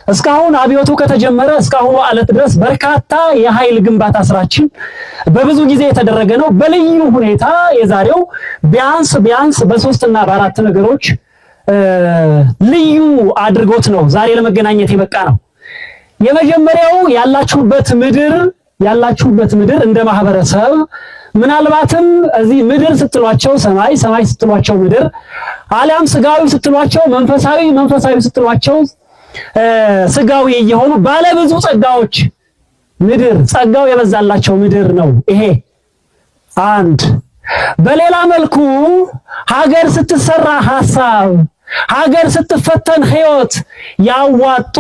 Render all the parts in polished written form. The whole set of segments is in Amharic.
እስካሁን አብዮቱ ከተጀመረ እስካሁኑ ዕለት ድረስ በርካታ የኃይል ግንባታ ስራችን በብዙ ጊዜ የተደረገ ነው። በልዩ ሁኔታ የዛሬው ቢያንስ ቢያንስ በሶስትና በአራት ነገሮች ልዩ አድርጎት ነው ዛሬ ለመገናኘት የበቃ ነው። የመጀመሪያው ያላችሁበት ምድር እንደ ማህበረሰብ ምናልባትም እዚህ ምድር ስትሏቸው ሰማይ፣ ሰማይ ስትሏቸው ምድር፣ አሊያም ስጋዊ ስትሏቸው መንፈሳዊ፣ መንፈሳዊ ስትሏቸው ስጋዊ እየሆኑ ባለብዙ ጸጋዎች ምድር፣ ጸጋው የበዛላቸው ምድር ነው። ይሄ አንድ። በሌላ መልኩ ሀገር ስትሰራ ሐሳብ፣ ሀገር ስትፈተን ህይወት ያዋጡ፣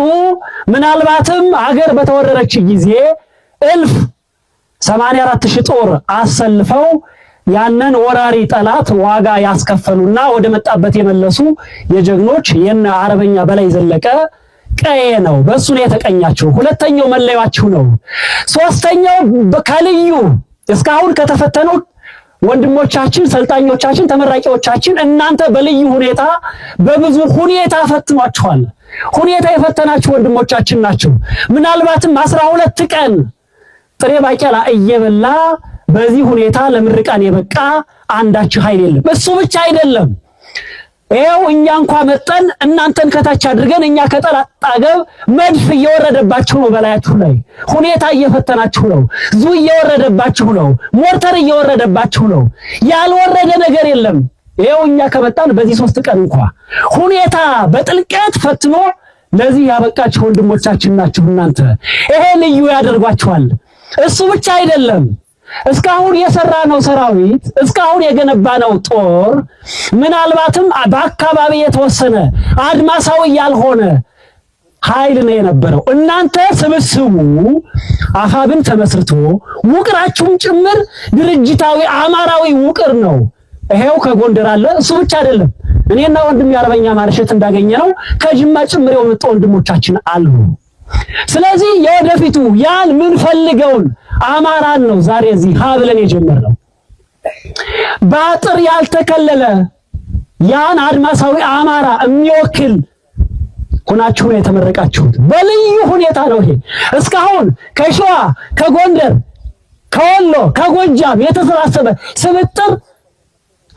ምናልባትም ሀገር በተወረረች ጊዜ እልፍ 84,000 ጦር አሰልፈው ያንን ወራሪ ጠላት ዋጋ ያስከፈሉና ወደ መጣበት የመለሱ የጀግኖች የነ አርበኛ በላይ ዘለቀ ቀዬ ነው። በእሱ ነው የተቀኛችሁ። ሁለተኛው መለያችሁ ነው። ሶስተኛው ከልዩ እስካሁን ከተፈተኑ ወንድሞቻችን፣ ሰልጣኞቻችን፣ ተመራቂዎቻችን እናንተ በልዩ ሁኔታ በብዙ ሁኔታ ፈትኗችኋል። ሁኔታ የፈተናችሁ ወንድሞቻችን ናቸው። ምናልባትም 12 ቀን ጥሬ ባቄላ እየበላ በዚህ ሁኔታ ለምርቃን የበቃ አንዳችሁ ኃይል የለም። እሱ ብቻ አይደለም። ይኸው እኛ እንኳ መጠን እናንተን ከታች አድርገን እኛ ከጠላት አጠገብ መድፍ እየወረደባችሁ ነው። በላያችሁ ላይ ሁኔታ እየፈተናችሁ ነው። ዙ እየወረደባችሁ ነው። ሞርተር እየወረደባችሁ ነው። ያልወረደ ነገር የለም። ይኸው እኛ ከመጣን በዚህ 3 ቀን እንኳ ሁኔታ በጥልቀት ፈትኖ ለዚህ ያበቃችሁ ወንድሞቻችን ናችሁ እናንተ። ይሄ ልዩ ያደርጓችኋል። እሱ ብቻ አይደለም። እስካሁን የሰራነው ሰራዊት፣ እስካሁን የገነባነው ጦር ምናልባትም በአካባቢ የተወሰነ አድማሳዊ ያልሆነ ኃይል ነው የነበረው። እናንተ ስብስቡ አፋብን ተመስርቶ ውቅራችሁም ጭምር ድርጅታዊ አማራዊ ውቅር ነው። ይሄው ከጎንደር አለ። እሱ ብቻ አይደለም። እኔና ወንድም የአርበኛ ማርሸት እንዳገኘ ነው ከጅማ ጭምር የመጡ ወንድሞቻችን አሉ። ስለዚህ የወደፊቱ ያን ምንፈልገውን አማራን ነው ዛሬ እዚህ ሀ ብለን የጀመርነው። በአጥር ያልተከለለ ያን አድማሳዊ አማራ የሚወክል ሆናችሁ ነው የተመረቃችሁት። በልዩ ሁኔታ ነው ይሄ። እስካሁን ከሸዋ፣ ከጎንደር፣ ከወሎ፣ ከጎጃም የተሰባሰበ ስብጥር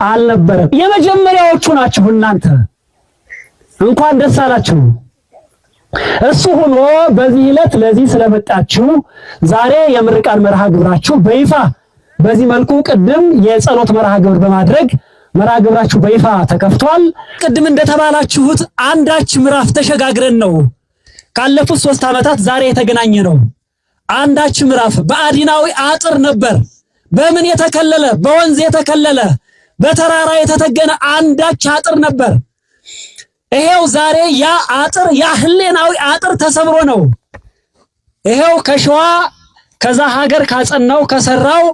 አልነበረም። የመጀመሪያዎቹ ናችሁ እናንተ። እንኳን ደስ አላችሁ። እሱ ሆኖ በዚህ ዕለት ለዚህ ስለመጣችሁ ዛሬ የምርቃን መርሃ ግብራችሁ በይፋ በዚህ መልኩ ቅድም የጸሎት መርሃ ግብር በማድረግ መርሃ ግብራችሁ በይፋ ተከፍቷል። ቅድም እንደተባላችሁት አንዳች ምዕራፍ ተሸጋግረን ነው ካለፉት 3 ዓመታት ዛሬ የተገናኘ ነው። አንዳች ምዕራፍ በአዲናዊ አጥር ነበር። በምን የተከለለ? በወንዝ የተከለለ፣ በተራራ የተተገነ አንዳች አጥር ነበር። ይሄው ዛሬ ያ አጥር፣ ያ ህሌናዊ አጥር ተሰብሮ ነው። ይሄው ከሸዋ ከዛ ሀገር ካጸናው ከሰራው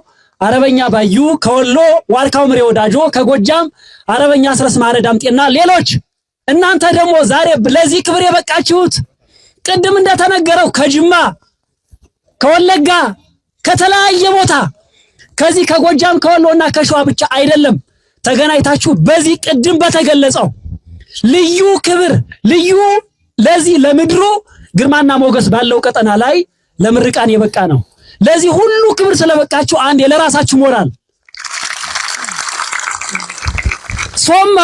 አርበኛ ባዩ፣ ከወሎ ዋርካው ምሬ ወዳጆ፣ ከጎጃም አርበኛ አስረስ ማረ ዳምጤና ሌሎች፣ እናንተ ደግሞ ዛሬ ለዚህ ክብር የበቃችሁት ቅድም እንደተነገረው ከጅማ፣ ከወለጋ፣ ከተለያየ ቦታ ከዚህ ከጎጃም፣ ከወሎና ከሸዋ ብቻ አይደለም ተገናኝታችሁ በዚህ ቅድም በተገለጸው ልዩ ክብር ልዩ ለዚህ ለምድሩ ግርማና ሞገስ ባለው ቀጠና ላይ ለምርቃን የበቃ ነው። ለዚህ ሁሉ ክብር ስለበቃችሁ አንድ ለራሳችሁ ሞራል። ሶማ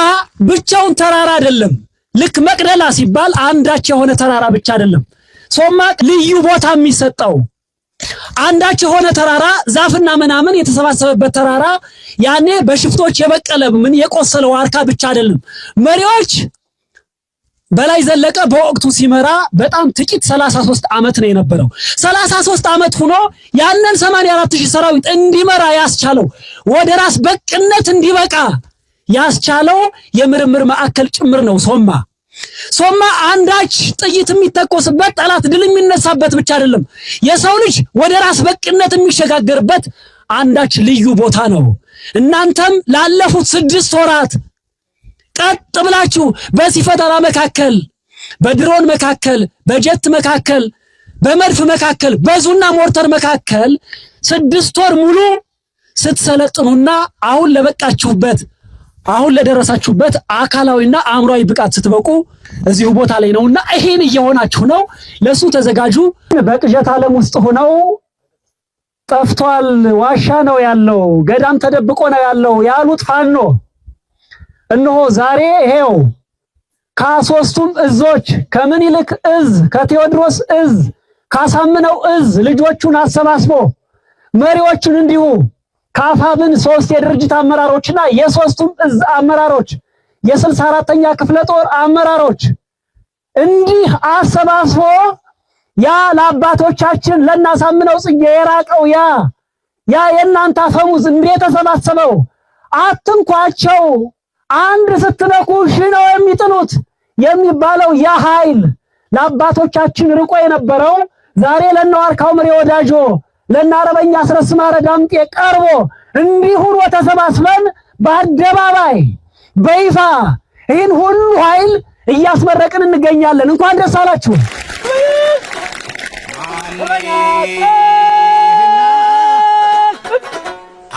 ብቻውን ተራራ አይደለም። ልክ መቅደላ ሲባል አንዳች የሆነ ተራራ ብቻ አይደለም። ሶማ ልዩ ቦታ የሚሰጠው አንዳች የሆነ ተራራ፣ ዛፍና ምናምን የተሰባሰበበት ተራራ፣ ያኔ በሽፍቶች የበቀለ ምን የቆሰለ ዋርካ ብቻ አይደለም። መሪዎች በላይ ዘለቀ በወቅቱ ሲመራ በጣም ጥቂት 33 ዓመት ነው የነበረው። 33 ዓመት ሆኖ ያንን 84,000 ሰራዊት እንዲመራ ያስቻለው፣ ወደ ራስ በቅነት እንዲበቃ ያስቻለው የምርምር ማዕከል ጭምር ነው ሶማ። ሶማ አንዳች ጥይት የሚተኮስበት፣ ጠላት ድል የሚነሳበት ብቻ አይደለም። የሰው ልጅ ወደ ራስ በቅነት የሚሸጋገርበት አንዳች ልዩ ቦታ ነው። እናንተም ላለፉት 6 ወራት ቀጥ ብላችሁ በሲፈተራ መካከል፣ በድሮን መካከል፣ በጀት መካከል፣ በመድፍ መካከል፣ በዙና ሞርተር መካከል 6 ወር ሙሉ ስትሰለጥኑና አሁን ለበቃችሁበት አሁን ለደረሳችሁበት አካላዊና አእምሯዊ ብቃት ስትበቁ እዚሁ ቦታ ላይ ነውና ይሄን እየሆናችሁ ነው። ለሱ ተዘጋጁ። በቅዠት ዓለም ውስጥ ሆነው ጠፍቷል፣ ዋሻ ነው ያለው፣ ገዳም ተደብቆ ነው ያለው ያሉት ፋኖ እነሆ ዛሬ ይሄው ከሶስቱም እዞች ከምኒልክ እዝ፣ ከቴዎድሮስ እዝ፣ ካሳምነው እዝ ልጆቹን አሰባስቦ መሪዎቹን እንዲሁ ከአፋብን ሶስት የድርጅት አመራሮችና የሶስቱም እዝ አመራሮች የ64ኛ ክፍለ ጦር አመራሮች እንዲህ አሰባስቦ ያ ለአባቶቻችን ለናሳምነው ጽጌ የራቀው ያ የእናንተ አፈሙዝ እንዴ ተሰባሰበው አትንኳቸው፣ አንድ ስትነኩ ሺህ ነው የሚጥሉት የሚባለው ያ ኃይል ለአባቶቻችን ርቆ የነበረው ዛሬ ለነዋርካው ምሬ ወዳጆ ለነ አርበኛ አስረስ ማረ ዳምጤ ቀርቦ እንዲሁ ተሰባስበን በአደባባይ በይፋ ይህን ሁሉ ኃይል እያስመረቅን እንገኛለን። እንኳን ደስ አላችሁ።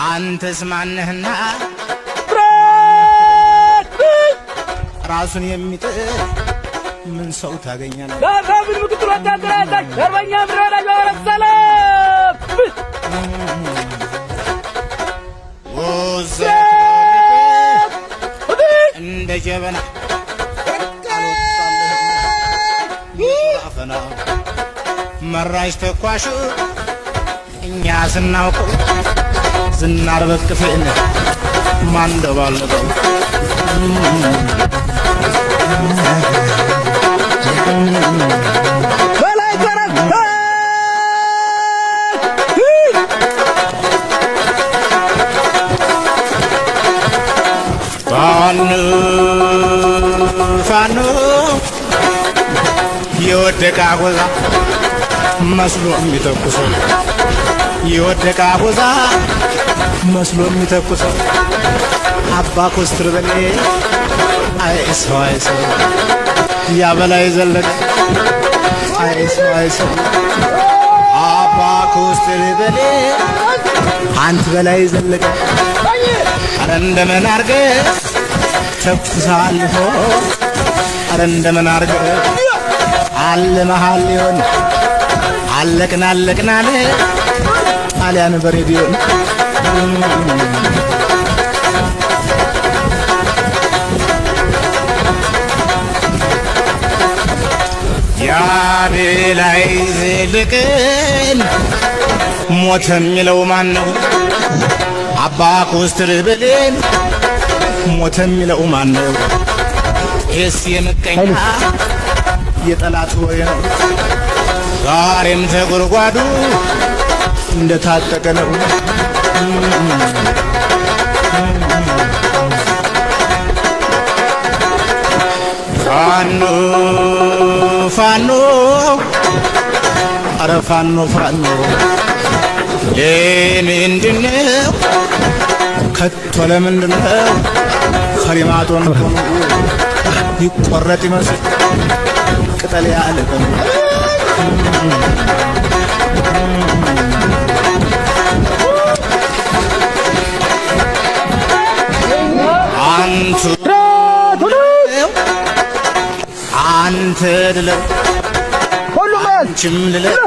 አንተስ ማነህና ራሱን የሚጥል ምን ሰው ታገኛለህ? ለአፋብን ምክትል ወታደር አዛዥ አርበኛ ምሬ ወዳጆ ሰላም እንደ ጀበና አፈና መራጅ ተኳሹ እኛ ስናውቀው ዝናር በቅፍን ማንደባለቀው በላይ ተረፍ ፋኖ ፋኖ የወደቀ አጎዛ መስሎ የሚተኩሰው የወደቀ አጎዛ መስሎ የሚተኩሰው አባ ኮስትር በኔ አይ ሰው አይ ሰው ያበላይ ዘለቀ አይ ሰው አይ ሰው አባ ኮስትር በኔ አንት በላይ ዘለቀ አረ እንደምን አርገህ ተኩሰሃል አረ እንደምን አርገህ አልመሃል ሊሆን አለቅን አለቅን አለ ጣሊያን በሬዲዮን ያብላይ ዝልቅን ሞተ የሚለው ማን ነው? አባ ኮስትር ብሌን ሞተ የሚለው ማን ነው? ይህስ የምቀኛ የጠላት ወሬ ነው። ዛሬም ተጎድጓዱ እንደታጠቀ ነው። ፋኖ ፋኖ አረ ፋኖ ፋኖ ለምንድነው ከቶ ለምንድነው ፈሪማቶን ይቆረጥ ይመስል ቅጠል ያለቀም አንቱ አንተ ልለው አንቺም ልለው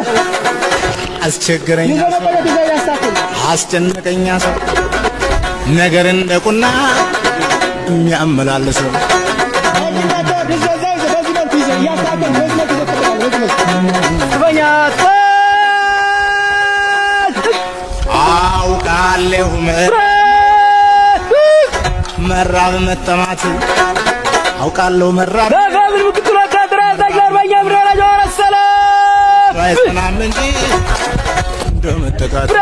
አስቸገረኛ ሰው አስጨነቀኛ ሰው ነገር እንደ ቁና የሚያመላልሰው አውቃለሁ መራብ መጠማት አውቃለሁ መራብ ለአፋብን ምክትል ወታደር አዛዥ አርበኛ ምሬ ወዳጆ ሰላም አይጸናም እንጂ እንደመጠቃት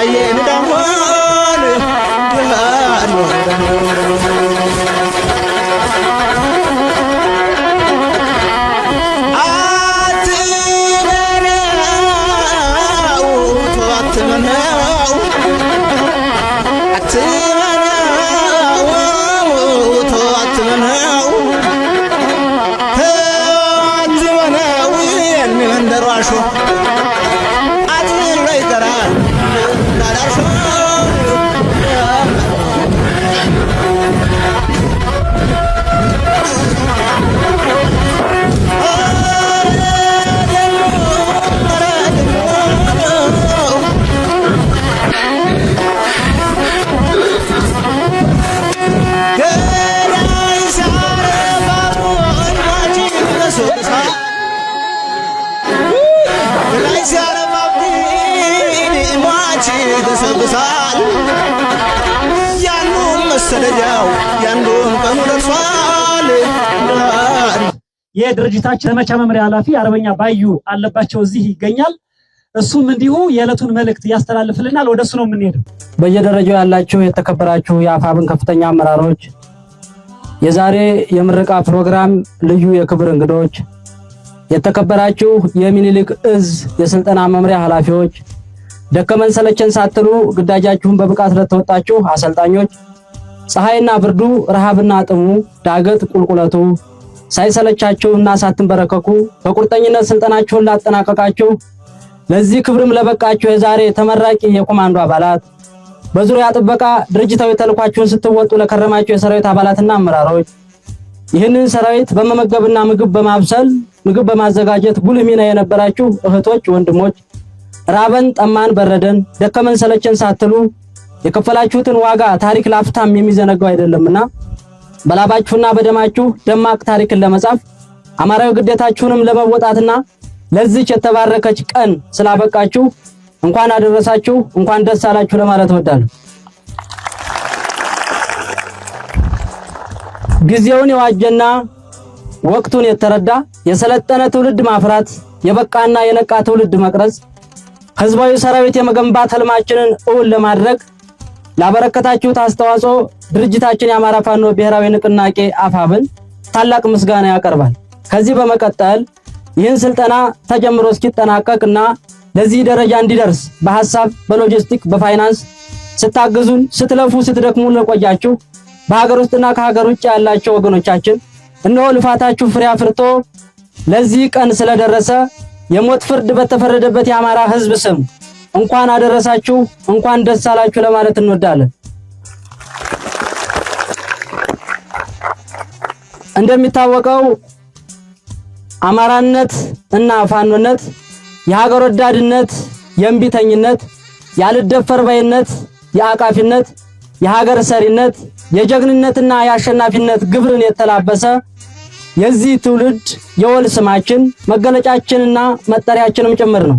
ይታየን ደሞን አትመነው አትመነው አትመነው አትመነው አትመነው የሚመንደሯ አሾ አጥሎ ይቀራል ዳዳርሾ። ገላይ ሲያረባብን ሟች ይገሰግሳል። ያንዱም መሰደጃው ያንዱም ቀኑ ደርሷል። የድርጅታችን ዘመቻ መምሪያ ኃላፊ አርበኛ ባዩ አለባቸው እዚህ ይገኛል። እሱም እንዲሁ የዕለቱን መልእክት ያስተላልፍልናል። ወደ እሱ ነው የምንሄደው። በየደረጃው ያላችሁ የተከበራችሁ የአፋብን ከፍተኛ አመራሮች፣ የዛሬ የምረቃ ፕሮግራም ልዩ የክብር እንግዶች፣ የተከበራችሁ የሚኒሊክ እዝ የስልጠና መምሪያ ኃላፊዎች፣ ደከመን ሰለቸን ሳትሉ ግዳጃችሁን በብቃት ለተወጣችሁ አሰልጣኞች፣ ፀሐይና ብርዱ፣ ረሃብና ጥሙ፣ ዳገት ቁልቁለቱ ሳይሰለቻችሁ እና ሳትንበረከኩ በቁርጠኝነት ስልጠናችሁን ላጠናቀቃችሁ፣ ለዚህ ክብርም ለበቃችሁ የዛሬ ተመራቂ የኮማንዶ አባላት፣ በዙሪያ ጥበቃ ድርጅታዊ ተልኳችሁን ስትወጡ ለከረማችሁ የሰራዊት አባላትና አመራሮች፣ ይህንን ሰራዊት በመመገብና ምግብ በማብሰል ምግብ በማዘጋጀት ጉልህ ሚና የነበራችሁ እህቶች፣ ወንድሞች፣ ራበን፣ ጠማን፣ በረደን፣ ደከመን፣ ሰለቸን ሳትሉ የከፈላችሁትን ዋጋ ታሪክ ላፍታም የሚዘነጋው አይደለምና በላባችሁና በደማችሁ ደማቅ ታሪክን ለመጻፍ አማራዊ ግዴታችሁንም ለመወጣትና ለዚች የተባረከች ቀን ስላበቃችሁ እንኳን አደረሳችሁ፣ እንኳን ደስ አላችሁ ለማለት እወዳለሁ። ጊዜውን የዋጀና ወቅቱን የተረዳ የሰለጠነ ትውልድ ማፍራት፣ የበቃና የነቃ ትውልድ መቅረጽ፣ ህዝባዊ ሰራዊት የመገንባት ህልማችንን እውን ለማድረግ ላበረከታችሁት አስተዋጽኦ ድርጅታችን የአማራ ፋኖ ብሔራዊ ንቅናቄ አፋብን ታላቅ ምስጋና ያቀርባል። ከዚህ በመቀጠል ይህን ስልጠና ተጀምሮ እስኪጠናቀቅ እና ለዚህ ደረጃ እንዲደርስ በሐሳብ፣ በሎጂስቲክ፣ በፋይናንስ ስታግዙን፣ ስትለፉ፣ ስትደክሙ ለቆያችሁ በሀገር ውስጥና ከሀገር ውጭ ያላቸው ወገኖቻችን፣ እነሆ ልፋታችሁ ፍሬ አፍርቶ ለዚህ ቀን ስለደረሰ የሞት ፍርድ በተፈረደበት የአማራ ሕዝብ ስም እንኳን አደረሳችሁ፣ እንኳን ደስ አላችሁ ለማለት እንወዳለን። እንደሚታወቀው አማራነት እና ፋኖነት የሀገር ወዳድነት፣ የእምቢተኝነት፣ ያልደፈር ባይነት፣ የአቃፊነት፣ የሀገር ሰሪነት፣ የጀግንነትና የአሸናፊነት ግብርን የተላበሰ የዚህ ትውልድ የወል ስማችን መገለጫችንና መጠሪያችንም ጭምር ነው።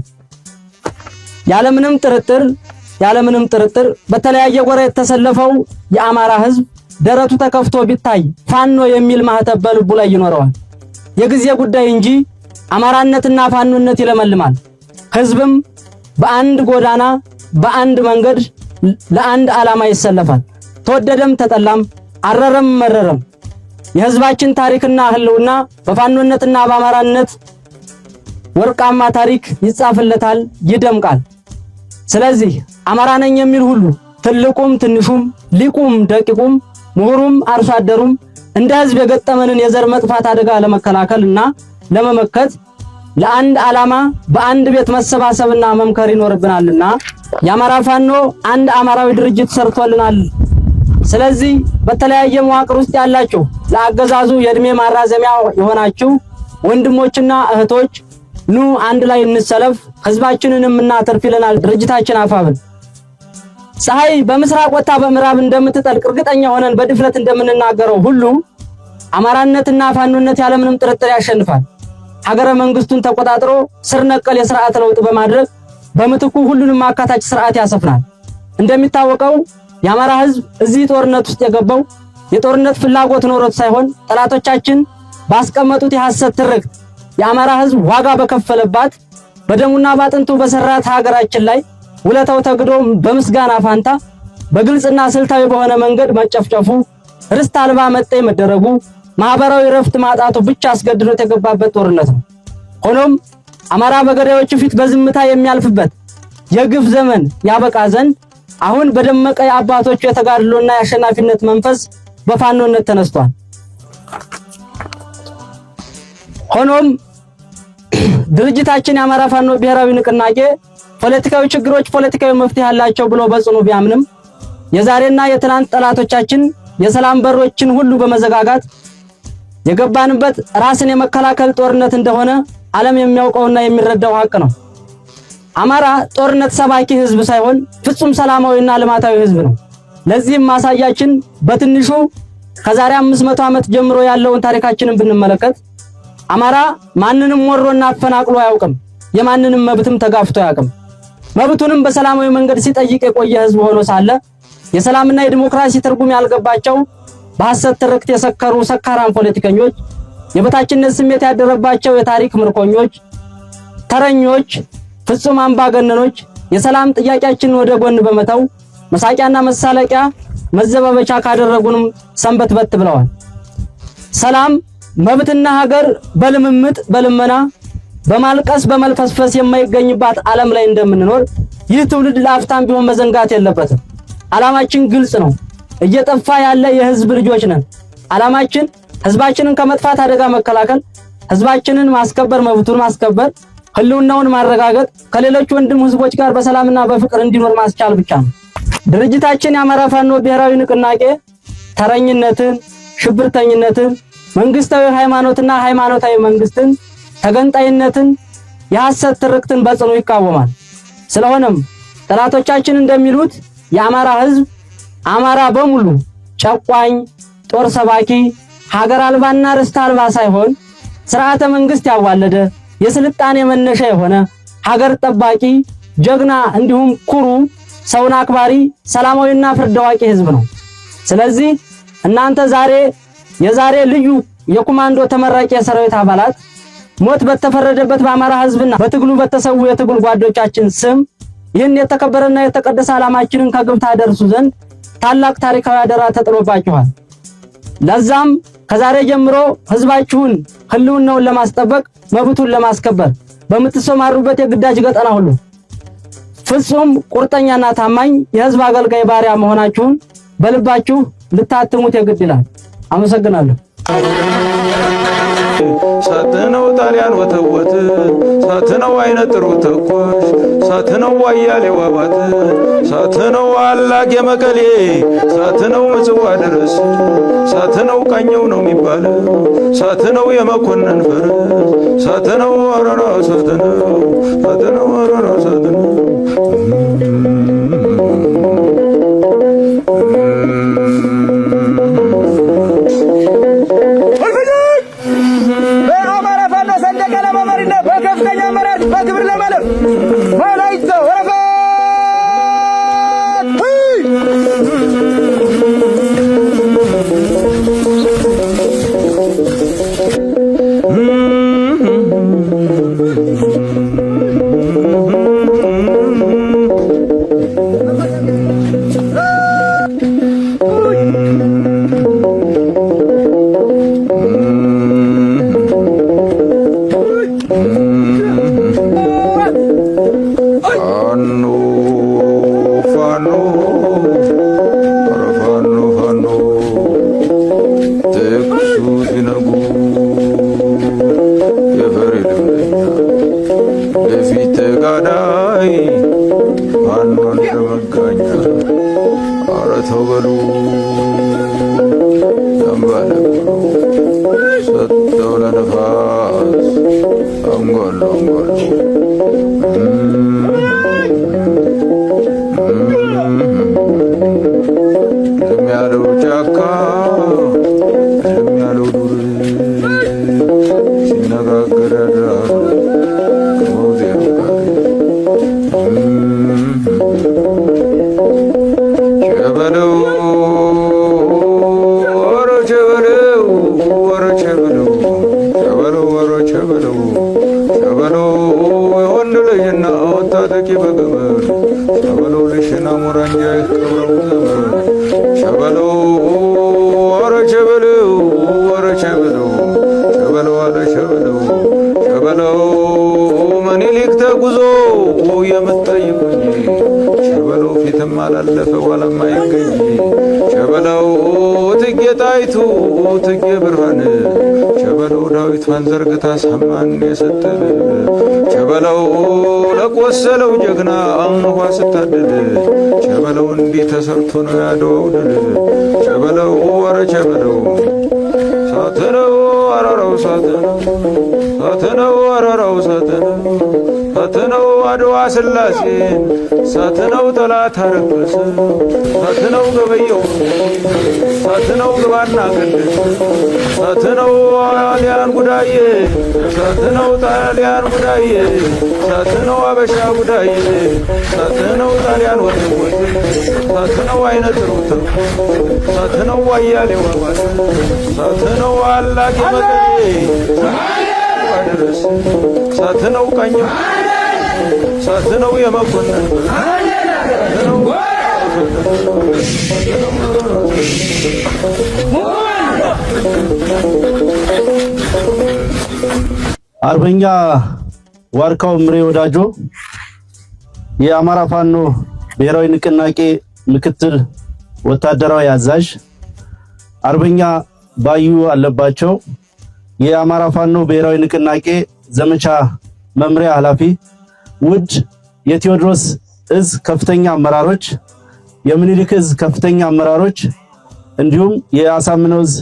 ያለምንም ጥርጥር በተለያየ ጎራ የተሰለፈው የአማራ ሕዝብ ደረቱ ተከፍቶ ቢታይ ፋኖ የሚል ማህተብ በልቡ ላይ ይኖረዋል። የጊዜ ጉዳይ እንጂ አማራነትና ፋኖነት ይለመልማል። ሕዝብም በአንድ ጎዳና በአንድ መንገድ ለአንድ ዓላማ ይሰለፋል። ተወደደም ተጠላም፣ አረረም መረረም የሕዝባችን ታሪክና ህልውና በፋኖነትና በአማራነት ወርቃማ ታሪክ ይጻፍለታል፣ ይደምቃል። ስለዚህ አማራ ነኝ የሚል ሁሉ ትልቁም ትንሹም፣ ሊቁም ደቂቁም፣ ምሁሩም አርሶ አደሩም እንደ ህዝብ የገጠመንን የዘር መጥፋት አደጋ ለመከላከል እና ለመመከት ለአንድ ዓላማ በአንድ ቤት መሰባሰብና መምከር ይኖርብናልና የአማራ ፋኖ አንድ አማራዊ ድርጅት ሰርቶልናል። ስለዚህ በተለያየ መዋቅር ውስጥ ያላችሁ ለአገዛዙ የእድሜ ማራዘሚያ የሆናችሁ ወንድሞችና እህቶች፣ ኑ አንድ ላይ እንሰለፍ፣ ህዝባችንንም እናተርፍ ይለናል ድርጅታችን አፋብን። ፀሐይ በምስራቅ ወጥታ በምዕራብ እንደምትጠልቅ እርግጠኛ ሆነን በድፍረት እንደምንናገረው ሁሉ አማራነትና ፋኖነት ያለምንም ጥርጥር ያሸንፋል። ሀገረ መንግስቱን ተቆጣጥሮ ስር ነቀል የስርዓት ለውጥ በማድረግ በምትኩ ሁሉንም አካታች ስርዓት ያሰፍናል። እንደሚታወቀው የአማራ ህዝብ እዚህ ጦርነት ውስጥ የገባው የጦርነት ፍላጎት ኖሮት ሳይሆን ጠላቶቻችን ባስቀመጡት የሐሰት ትርክት የአማራ ህዝብ ዋጋ በከፈለባት፣ በደሙና ባጥንቱ በሰራት ሀገራችን ላይ ውለታው ተግዶ በምስጋና ፋንታ በግልጽና ስልታዊ በሆነ መንገድ መጨፍጨፉ፣ ርስት አልባ መጤ መደረጉ፣ ማህበራዊ ረፍት ማጣቱ ብቻ አስገድዶት የገባበት ጦርነት ነው። ሆኖም አማራ በገዳዮቹ ፊት በዝምታ የሚያልፍበት የግፍ ዘመን ያበቃ ዘንድ አሁን በደመቀ የአባቶቹ የተጋድሎና የአሸናፊነት መንፈስ በፋኖነት ተነስቷል። ሆኖም ድርጅታችን የአማራ ፋኖ ብሔራዊ ንቅናቄ ፖለቲካዊ ችግሮች ፖለቲካዊ መፍትሄ አላቸው ብሎ በጽኑ ቢያምንም የዛሬና የትናንት ጠላቶቻችን የሰላም በሮችን ሁሉ በመዘጋጋት የገባንበት ራስን የመከላከል ጦርነት እንደሆነ ዓለም የሚያውቀውና የሚረዳው ሀቅ ነው። አማራ ጦርነት ሰባኪ ህዝብ ሳይሆን ፍጹም ሰላማዊና ልማታዊ ህዝብ ነው። ለዚህም ማሳያችን በትንሹ ከዛሬ 500 ዓመት ጀምሮ ያለውን ታሪካችንን ብንመለከት አማራ ማንንም ወሮና አፈናቅሎ አያውቅም። የማንንም መብትም ተጋፍቶ አያውቅም። መብቱንም በሰላማዊ መንገድ ሲጠይቅ የቆየ ህዝብ ሆኖ ሳለ የሰላምና የዲሞክራሲ ትርጉም ያልገባቸው በሐሰት ትርክት የሰከሩ ሰካራም ፖለቲከኞች፣ የበታችነት ስሜት ያደረባቸው የታሪክ ምርኮኞች፣ ተረኞች፣ ፍጹም አምባገነኖች የሰላም ጥያቄያችንን ወደ ጎን በመተው መሳቂያና መሳለቂያ መዘባበቻ ካደረጉንም ሰንበትበት ብለዋል። ሰላም መብትና ሀገር በልምምጥ በልመና በማልቀስ በመልፈስፈስ የማይገኝባት ዓለም ላይ እንደምንኖር ይህ ትውልድ ለአፍታም ቢሆን መዘንጋት የለበትም። ዓላማችን ግልጽ ነው። እየጠፋ ያለ የህዝብ ልጆች ነን። ዓላማችን ህዝባችንን ከመጥፋት አደጋ መከላከል፣ ህዝባችንን ማስከበር፣ መብቱን ማስከበር፣ ህልውናውን ማረጋገጥ፣ ከሌሎች ወንድም ህዝቦች ጋር በሰላምና በፍቅር እንዲኖር ማስቻል ብቻ ነው። ድርጅታችን የአማራ ፋኖ ብሔራዊ ንቅናቄ ተረኝነትን፣ ሽብርተኝነትን፣ መንግስታዊ ሃይማኖትና ሃይማኖታዊ መንግስትን፣ ተገንጣይነትን፣ የሐሰት ትርክትን በጽኑ ይቃወማል። ስለሆነም ጠላቶቻችን እንደሚሉት የአማራ ህዝብ አማራ በሙሉ ጨቋኝ፣ ጦር ሰባኪ፣ ሀገር አልባና ርስት አልባ ሳይሆን ስርዓተ መንግስት ያዋለደ የስልጣኔ መነሻ የሆነ ሀገር ጠባቂ፣ ጀግና እንዲሁም ኩሩ፣ ሰውን አክባሪ፣ ሰላማዊና ፍርድ አዋቂ ህዝብ ነው። ስለዚህ እናንተ ዛሬ የዛሬ ልዩ የኮማንዶ ተመራቂ የሰራዊት አባላት ሞት በተፈረደበት በአማራ ህዝብና በትግሉ በተሰዉ የትግል ጓዶቻችን ስም ይህን የተከበረና የተቀደሰ ዓላማችንን ከግብ ታደርሱ ዘንድ ታላቅ ታሪካዊ አደራ ተጥሎባችኋል። ለዛም ከዛሬ ጀምሮ ህዝባችሁን ህልውናውን ለማስጠበቅ መብቱን ለማስከበር በምትሰማሩበት የግዳጅ ቀጠና ሁሉ ፍጹም ቁርጠኛና ታማኝ የህዝብ አገልጋይ ባሪያ መሆናችሁን በልባችሁ ልታትሙት የግድ ይላል። አመሰግናለሁ። ሳትነው ጣሊያን ወተወት፣ ሳትነው አይነ ጥሩ ተኳሽ፣ ሳትነው አያሌው አባት፣ ሳትነው አላቅ የመቀሌ፣ ሳትነው ምጽዋ ድረስ፣ ሳትነው ቃኘው ነው የሚባለው፣ ሳትነው የመኮንን ፈረስ፣ ሳትነው ወረራ ሳትነው፣ ሳትነው ወረራ ሳትነው። በአማራ ፋኖ ሰንደቅ ዓላማ መሪነት በከፍተኛ አመራር በክብር ለማለፍ ወላይታ ወረፋት። ፋኖ ፋኖ ኧረ ፋኖ ፋኖ ተኩሱ ሲነጉ የፈሪ ልምደኛ ለፊት ተጋዳይ ፋኖ እንደመጋኛ ኧረ ተው በሉ ያምባለብሩ ሰጠው ለነፋስ አንጓሉ አንጓሉ። እልም ያለው ጫካ እልም ያለው ዱር ሲነጋገር ያድራል ከመውዜሩ ጋር። ቸበለው ኧረ ቸበለው ኧረ ቸበለው ቸበለው ኧረ ቸበለው ቸበለው የወንድ ልጅና ወታጠቂ በገመድ ሸበለው ልሽና ሙረንጃ ይከብረው ዘመን ሸበለው ወረ ሸበለው ወረ ሸበለው ሸበለው አለ ሸበለው ሸበለው ምኒልክ ተጉዞ የምትጠይቁኝ ሸበለው ፊትም አላለፈ ኋላም አይገኝ ሸበለው እቴጌ ጣይቱ እቴጌ ብርሃን ሸበለው ዳዊቷን ዘርግታ ሳማን የሰጠን ሸበለው ለቆሰለው ጀግና ውሃ ስታድል ሸበለው እንዲህ ተሰርቶ ነው ያድዋው ድል ሸበለው ወረ ሸበለው ሳትነው አረረው ሳትነው ሳትነው አረረው ሳትነው ሳትነው አድዋ ስላሴን ሳትነው ጠላት አረከሰ ሳትነው ገበየው ሳትነው ግባና ቅድስ ሳትነው ጣሊያን ጉዳዬ ሳትነው ጣሊያን ጉዳዬ ሳትነው አበሻ ጉዳዬ ሳትነው ጣሊያን ወጥወጥ ሳትነው አይነ ጥሩት ሳትነው አያሌው አባት ሳትነው አላቂ መቀሌ ድረስ ሳትነው ቀኝ ሳትነው የመኮንን አርበኛ ዋርካው ምሬ ወዳጆ የአማራ ፋኖ ብሔራዊ ንቅናቄ ምክትል ወታደራዊ አዛዥ፣ አርበኛ ባዩ አለባቸው የአማራ ፋኖ ብሔራዊ ንቅናቄ ዘመቻ መምሪያ ኃላፊ፣ ውድ የቴዎድሮስ እዝ ከፍተኛ አመራሮች፣ የምኒልክ እዝ ከፍተኛ አመራሮች እንዲሁም የአሳምነው እዝ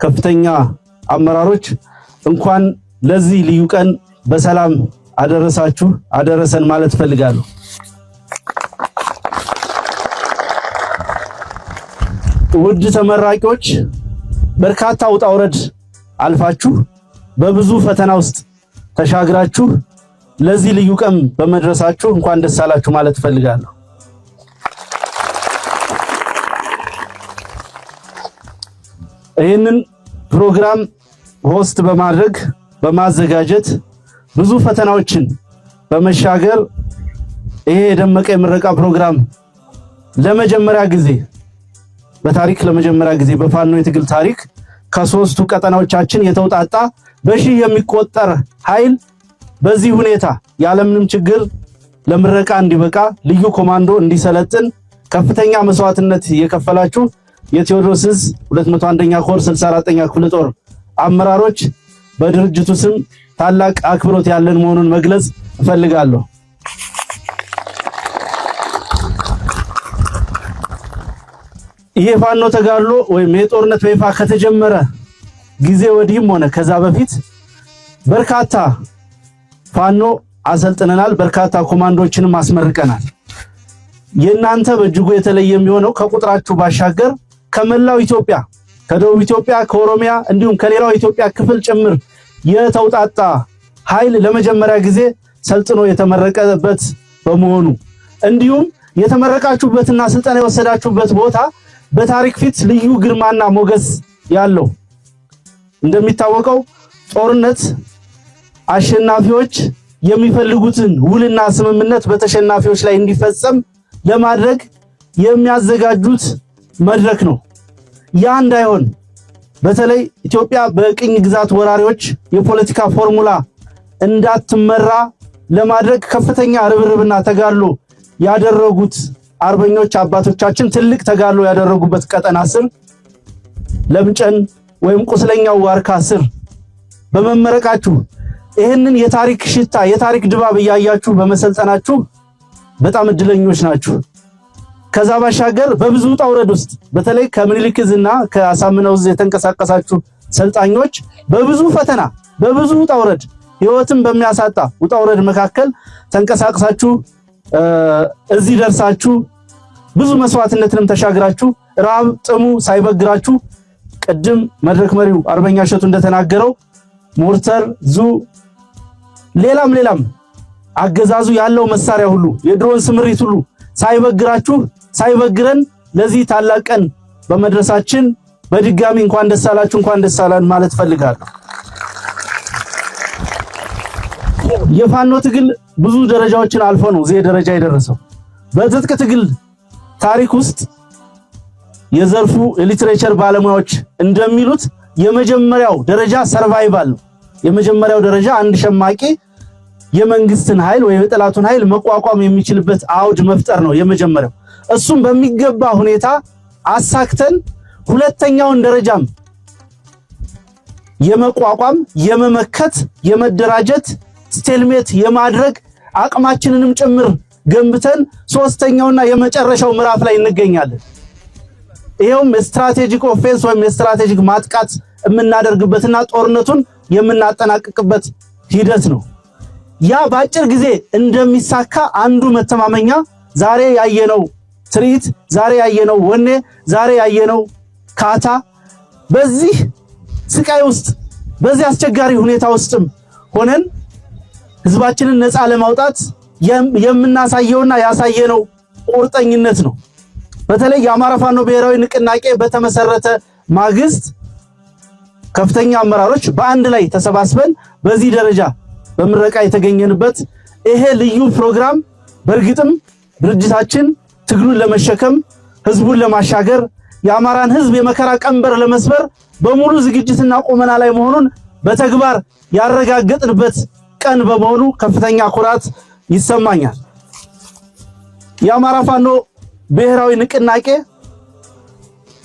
ከፍተኛ አመራሮች እንኳን ለዚህ ልዩ ቀን በሰላም አደረሳችሁ አደረሰን ማለት እፈልጋለሁ። ውድ ተመራቂዎች በርካታ ውጣ ውረድ አልፋችሁ በብዙ ፈተና ውስጥ ተሻግራችሁ ለዚህ ልዩ ቀን በመድረሳችሁ እንኳን ደስ አላችሁ ማለት እፈልጋለሁ። ይህንን ፕሮግራም host በማድረግ በማዘጋጀት ብዙ ፈተናዎችን በመሻገር ይሄ የደመቀ የምረቃ ፕሮግራም ለመጀመሪያ ጊዜ በታሪክ ለመጀመሪያ ጊዜ በፋኖ የትግል ታሪክ ከሶስቱ ቀጠናዎቻችን የተውጣጣ በሺህ የሚቆጠር ኃይል በዚህ ሁኔታ ያለምንም ችግር ለምረቃ እንዲበቃ ልዩ ኮማንዶ እንዲሰለጥን ከፍተኛ መስዋዕትነት የከፈላችሁ የቴዎድሮስ ዕዝ 201ኛ ኮር 64ኛ ክፍለ ጦር አመራሮች በድርጅቱ ስም ታላቅ አክብሮት ያለን መሆኑን መግለጽ እፈልጋለሁ። ይሄ ፋኖ ተጋድሎ ወይም የጦርነት በይፋ ከተጀመረ ጊዜ ወዲህም ሆነ ከዛ በፊት በርካታ ፋኖ አሰልጥነናል፣ በርካታ ኮማንዶችንም አስመርቀናል። የእናንተ በእጅጉ የተለየ የሚሆነው ከቁጥራችሁ ባሻገር ከመላው ኢትዮጵያ፣ ከደቡብ ኢትዮጵያ፣ ከኦሮሚያ እንዲሁም ከሌላው ኢትዮጵያ ክፍል ጭምር የተውጣጣ ኃይል ለመጀመሪያ ጊዜ ሰልጥኖ የተመረቀበት በመሆኑ እንዲሁም የተመረቃችሁበትና ስልጠና የወሰዳችሁበት ቦታ በታሪክ ፊት ልዩ ግርማና ሞገስ ያለው፣ እንደሚታወቀው ጦርነት አሸናፊዎች የሚፈልጉትን ውልና ስምምነት በተሸናፊዎች ላይ እንዲፈጸም ለማድረግ የሚያዘጋጁት መድረክ ነው። ያ እንዳይሆን በተለይ ኢትዮጵያ በቅኝ ግዛት ወራሪዎች የፖለቲካ ፎርሙላ እንዳትመራ ለማድረግ ከፍተኛ ርብርብና ተጋድሎ ያደረጉት አርበኞች አባቶቻችን ትልቅ ተጋድሎ ያደረጉበት ቀጠና ስር ለምጨን ወይም ቁስለኛው ዋርካ ስር በመመረቃችሁ ይህንን የታሪክ ሽታ የታሪክ ድባብ እያያችሁ በመሰልጠናችሁ በጣም እድለኞች ናችሁ። ከዛ ባሻገር በብዙ ውጣ ውረድ ውስጥ በተለይ ከምኒልክ ዕዝና ከአሳምነው ዕዝ የተንቀሳቀሳችሁ ሰልጣኞች በብዙ ፈተና በብዙ ውጣ ውረድ ህይወትን በሚያሳጣ ውጣ ውረድ መካከል ተንቀሳቅሳችሁ እዚህ ደርሳችሁ ብዙ መስዋዕትነትንም ተሻግራችሁ ረሃብ ጥሙ ሳይበግራችሁ ቅድም መድረክ መሪው አርበኛ እሸቱ እንደተናገረው ሞርተር፣ ዙ፣ ሌላም ሌላም አገዛዙ ያለው መሳሪያ ሁሉ የድሮን ስምሪት ሁሉ ሳይበግራችሁ ሳይበግረን ለዚህ ታላቅ ቀን በመድረሳችን በድጋሚ እንኳን ደስ አላችሁ እንኳን ደስ አላን ማለት ፈልጋለሁ። የፋኖ ትግል ብዙ ደረጃዎችን አልፎ ነው እዚህ ደረጃ የደረሰው። በትጥቅ ትግል ታሪክ ውስጥ የዘርፉ የ literature ባለሙያዎች እንደሚሉት የመጀመሪያው ደረጃ survival ነው። የመጀመሪያው ደረጃ አንድ ሸማቂ የመንግስትን ኃይል ወይም የጠላቱን ኃይል መቋቋም የሚችልበት አውድ መፍጠር ነው የመጀመሪያው። እሱም በሚገባ ሁኔታ አሳክተን ሁለተኛውን ደረጃም የመቋቋም፣ የመመከት፣ የመደራጀት፣ stalemate የማድረግ አቅማችንንም ጭምር ገንብተን ሶስተኛውና የመጨረሻው ምዕራፍ ላይ እንገኛለን። ይኸውም የ strategic offense ወይም የ strategic ማጥቃት የምናደርግበትና ጦርነቱን የምናጠናቅቅበት ሂደት ነው። ያ በአጭር ጊዜ እንደሚሳካ አንዱ መተማመኛ ዛሬ ያየነው ትርኢት፣ ዛሬ ያየነው ወኔ፣ ዛሬ ያየነው ካታ በዚህ ስቃይ ውስጥ፣ በዚህ አስቸጋሪ ሁኔታ ውስጥም ሆነን ህዝባችንን ነፃ ለማውጣት የምናሳየውና ያሳየነው ቁርጠኝነት ነው። በተለይ የአማራ ፋኖ ብሔራዊ ንቅናቄ በተመሰረተ ማግስት ከፍተኛ አመራሮች በአንድ ላይ ተሰባስበን በዚህ ደረጃ በምረቃ የተገኘንበት ይሄ ልዩ ፕሮግራም በእርግጥም ድርጅታችን ትግሉን ለመሸከም፣ ህዝቡን ለማሻገር፣ የአማራን ህዝብ የመከራ ቀንበር ለመስበር በሙሉ ዝግጅትና ቁመና ላይ መሆኑን በተግባር ያረጋገጥንበት ቀን በመሆኑ ከፍተኛ ኩራት ይሰማኛል። የአማራ ፋኖ ብሔራዊ ንቅናቄ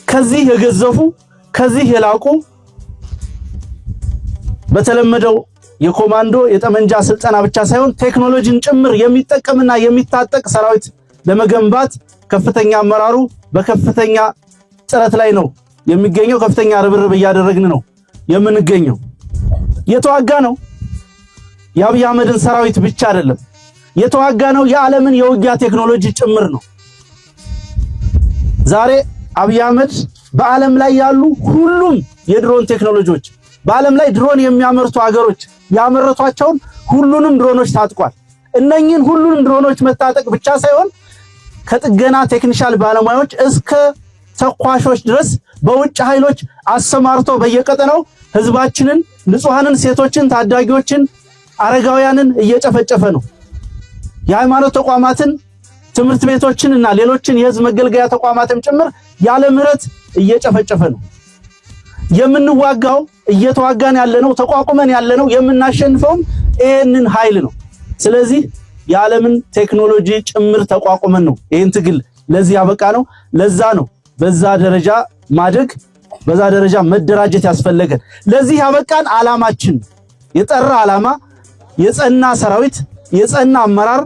ከዚህ የገዘፉ፣ ከዚህ የላቁ፣ በተለመደው የኮማንዶ የጠመንጃ ስልጠና ብቻ ሳይሆን ቴክኖሎጂን ጭምር የሚጠቀምና የሚታጠቅ ሰራዊት ለመገንባት ከፍተኛ አመራሩ በከፍተኛ ጥረት ላይ ነው የሚገኘው። ከፍተኛ ርብርብ እያደረግን ነው የምንገኘው። የተዋጋ ነው የአብይ አህመድን ሰራዊት ብቻ አይደለም፣ የተዋጋ ነው የዓለምን የውጊያ ቴክኖሎጂ ጭምር ነው። ዛሬ አብይ አህመድ በዓለም ላይ ያሉ ሁሉም የድሮን ቴክኖሎጂዎች፣ በዓለም ላይ ድሮን የሚያመርቱ ሀገሮች ያመረቷቸውን ሁሉንም ድሮኖች ታጥቋል። እነኚህን ሁሉንም ድሮኖች መታጠቅ ብቻ ሳይሆን ከጥገና technician ባለሙያዎች እስከ ተኳሾች ድረስ በውጭ ኃይሎች አሰማርቶ በየቀጠናው ህዝባችንን፣ ንጹሐንን፣ ሴቶችን፣ ታዳጊዎችን፣ አረጋውያንን እየጨፈጨፈ ነው። የሃይማኖት ተቋማትን፣ ትምህርት ቤቶችን እና ሌሎችን የህዝብ መገልገያ ተቋማትን ጭምር ያለ ምህረት እየጨፈጨፈ ነው። የምንዋጋው፣ እየተዋጋን ያለነው፣ ተቋቁመን ያለነው፣ የምናሸንፈውም ይህንን ኃይል ነው። ስለዚህ የዓለምን ቴክኖሎጂ ጭምር ተቋቁመን ነው ይህን ትግል ለዚህ ያበቃ ነው። ለዛ ነው በዛ ደረጃ ማደግ፣ በዛ ደረጃ መደራጀት ያስፈለገን። ለዚህ ያበቃን ዓላማችን የጠራ ዓላማ፣ የጸና ሰራዊት፣ የጸና አመራር፣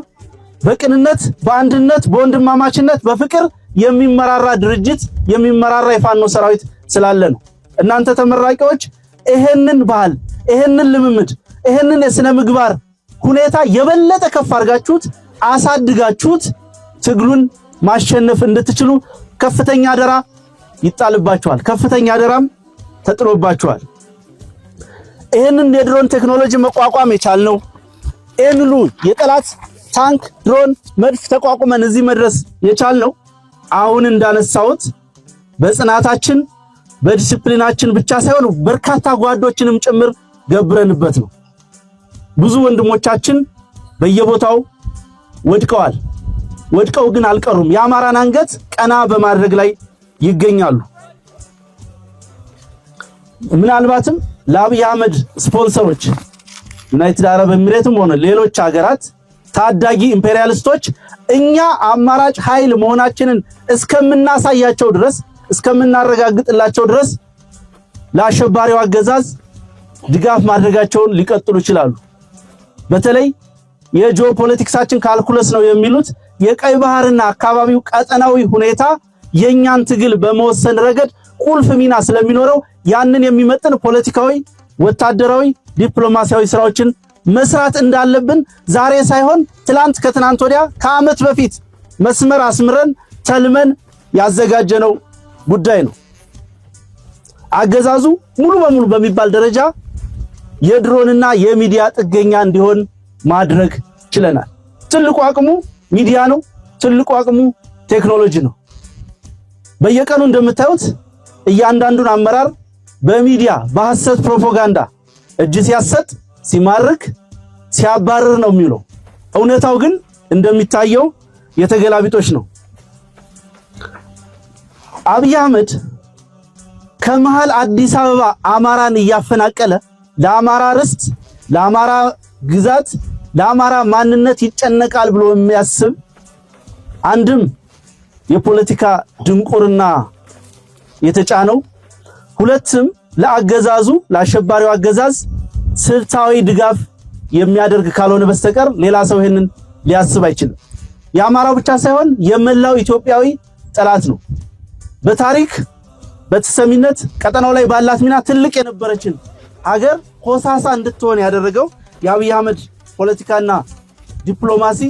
በቅንነት፣ በአንድነት፣ በወንድማማችነት፣ በፍቅር የሚመራራ ድርጅት፣ የሚመራራ የፋኖ ሰራዊት ስላለ ነው። እናንተ ተመራቂዎች ይሄንን ባህል፣ ይሄንን ልምምድ፣ ይሄንን የስነ ምግባር ሁኔታ የበለጠ ከፍ አድርጋችሁት አሳድጋችሁት ትግሉን ማሸነፍ እንድትችሉ ከፍተኛ አደራ ይጣልባችኋል። ከፍተኛ አደራም ተጥሎባችኋል። ይህንን የድሮን ቴክኖሎጂ መቋቋም የቻልነው፣ ይህን ሁሉ የጠላት ታንክ፣ ድሮን፣ መድፍ ተቋቁመን እዚህ መድረስ የቻልነው አሁን እንዳነሳሁት በጽናታችን፣ በዲሲፕሊናችን ብቻ ሳይሆን በርካታ ጓዶችንም ጭምር ገብረንበት ነው። ብዙ ወንድሞቻችን በየቦታው ወድቀዋል። ወድቀው ግን አልቀሩም። የአማራን አንገት ቀና በማድረግ ላይ ይገኛሉ። ምናልባትም ለአብይ አህመድ ስፖንሰሮች ዩናይትድ አረብ ኤሚሬትም ሆነ ሌሎች ሀገራት ታዳጊ ኢምፔሪያሊስቶች እኛ አማራጭ ኃይል መሆናችንን እስከምናሳያቸው ድረስ፣ እስከምናረጋግጥላቸው ድረስ ለአሸባሪው አገዛዝ ድጋፍ ማድረጋቸውን ሊቀጥሉ ይችላሉ። በተለይ የጂኦፖለቲክሳችን calculus ነው የሚሉት የቀይ ባህርና አካባቢው ቀጠናዊ ሁኔታ የኛን ትግል በመወሰን ረገድ ቁልፍ ሚና ስለሚኖረው ያንን የሚመጥን ፖለቲካዊ፣ ወታደራዊ፣ ዲፕሎማሲያዊ ስራዎችን መስራት እንዳለብን ዛሬ ሳይሆን ትላንት፣ ከትናንት ወዲያ፣ ከዓመት በፊት መስመር አስምረን ተልመን ያዘጋጀነው ጉዳይ ነው። አገዛዙ ሙሉ በሙሉ በሚባል ደረጃ የድሮንና የሚዲያ ጥገኛ እንዲሆን ማድረግ ችለናል። ትልቁ አቅሙ ሚዲያ ነው። ትልቁ አቅሙ ቴክኖሎጂ ነው። በየቀኑ እንደምታዩት እያንዳንዱን አመራር በሚዲያ በሐሰት ፕሮፓጋንዳ እጅ ሲያሰጥ፣ ሲማርክ፣ ሲያባርር ነው የሚውለው። እውነታው ግን እንደሚታየው የተገላቢጦች ነው። አብይ አህመድ ከመሃል አዲስ አበባ አማራን እያፈናቀለ ለአማራ ርስት፣ ለአማራ ግዛት፣ ለአማራ ማንነት ይጨነቃል ብሎ የሚያስብ አንድም የፖለቲካ ድንቁርና የተጫነው፣ ሁለትም ለአገዛዙ፣ ለአሸባሪው አገዛዝ ስልታዊ ድጋፍ የሚያደርግ ካልሆነ በስተቀር ሌላ ሰው ይሄንን ሊያስብ አይችልም። የአማራው ብቻ ሳይሆን የመላው ኢትዮጵያዊ ጠላት ነው። በታሪክ በተሰሚነት ቀጠናው ላይ ባላት ሚና ትልቅ የነበረችን ሀገር ኮሳሳ እንድትሆን ያደረገው የአብይ አህመድ ፖለቲካና ዲፕሎማሲ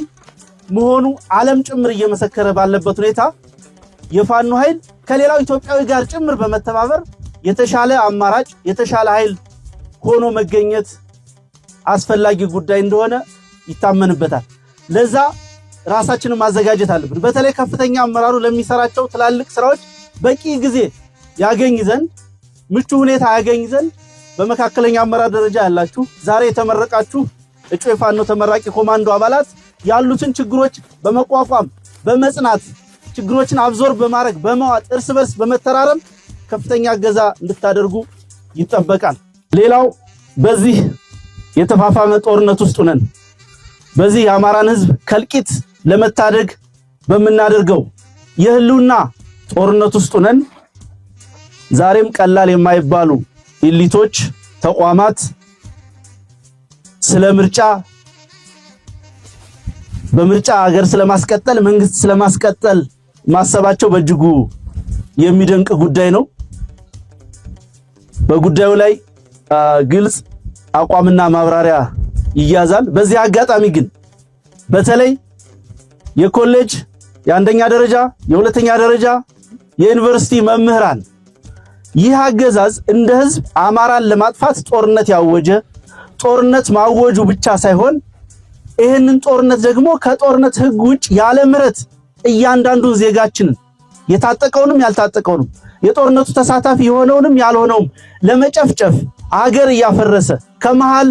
መሆኑ ዓለም ጭምር እየመሰከረ ባለበት ሁኔታ የፋኖ ኃይል ከሌላው ኢትዮጵያዊ ጋር ጭምር በመተባበር የተሻለ አማራጭ፣ የተሻለ ኃይል ሆኖ መገኘት አስፈላጊ ጉዳይ እንደሆነ ይታመንበታል። ለዛ ራሳችንን ማዘጋጀት አለብን። በተለይ ከፍተኛ አመራሩ ለሚሰራቸው ትላልቅ ስራዎች በቂ ጊዜ ያገኝ ዘንድ፣ ምቹ ሁኔታ ያገኝ ዘንድ በመካከለኛ አመራር ደረጃ ያላችሁ፣ ዛሬ የተመረቃችሁ እጩ የፋኖ ተመራቂ ኮማንዶ አባላት ያሉትን ችግሮች በመቋቋም፣ በመጽናት፣ ችግሮችን absorb በማድረግ፣ በመዋጥ፣ እርስ በርስ በመተራረም ከፍተኛ እገዛ እንድታደርጉ ይጠበቃል። ሌላው በዚህ የተፋፋመ ጦርነት ውስጥ ሆነን በዚህ የአማራን ህዝብ ከእልቂት ለመታደግ በምናደርገው የህልውና ጦርነት ውስጥ ሆነን ዛሬም ቀላል የማይባሉ elite ኦች፣ ተቋማት ስለ ምርጫ፣ በምርጫ ሀገር ስለማስቀጠል፣ መንግስት ስለማስቀጠል ማሰባቸው በእጅጉ የሚደንቅ ጉዳይ ነው። በጉዳዩ ላይ ግልጽ አቋምና ማብራሪያ ይያዛል። በዚህ አጋጣሚ ግን በተለይ የኮሌጅ፣ የአንደኛ ደረጃ፣ የሁለተኛ ደረጃ፣ የዩኒቨርሲቲ መምህራን ይህ አገዛዝ እንደ ህዝብ አማራን ለማጥፋት ጦርነት ያወጀ፣ ጦርነት ማወጁ ብቻ ሳይሆን ይህንን ጦርነት ደግሞ ከጦርነት ህግ ውጭ ያለ ምሕረት እያንዳንዱን ዜጋችንን፣ የታጠቀውንም ያልታጠቀውንም፣ የጦርነቱ ተሳታፊ የሆነውንም ያልሆነውም ለመጨፍጨፍ አገር እያፈረሰ፣ ከመሃል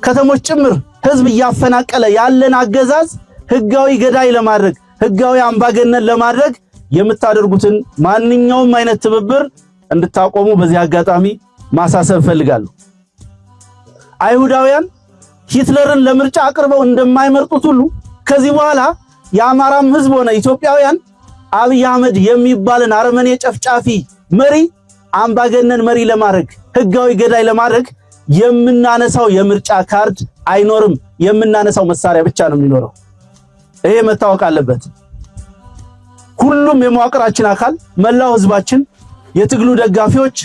ከተሞች ጭምር ህዝብ እያፈናቀለ ያለን አገዛዝ ህጋዊ ገዳይ ለማድረግ፣ ህጋዊ አምባገነን ለማድረግ የምታደርጉትን ማንኛውም አይነት ትብብር እንድታቆሙ በዚህ አጋጣሚ ማሳሰብ እፈልጋለሁ። አይሁዳውያን ሂትለርን ለምርጫ አቅርበው እንደማይመርጡት ሁሉ ከዚህ በኋላ የአማራም ህዝብ ሆነ ኢትዮጵያውያን አብይ አህመድ የሚባልን አረመኔ ጨፍጫፊ መሪ አምባገነን መሪ ለማድረግ፣ ህጋዊ ገዳይ ለማድረግ የምናነሳው የምርጫ ካርድ አይኖርም። የምናነሳው መሳሪያ ብቻ ነው የሚኖረው። ይሄ መታወቅ አለበት። ሁሉም የመዋቅራችን አካል፣ መላው ህዝባችን፣ የትግሉ ደጋፊዎች፣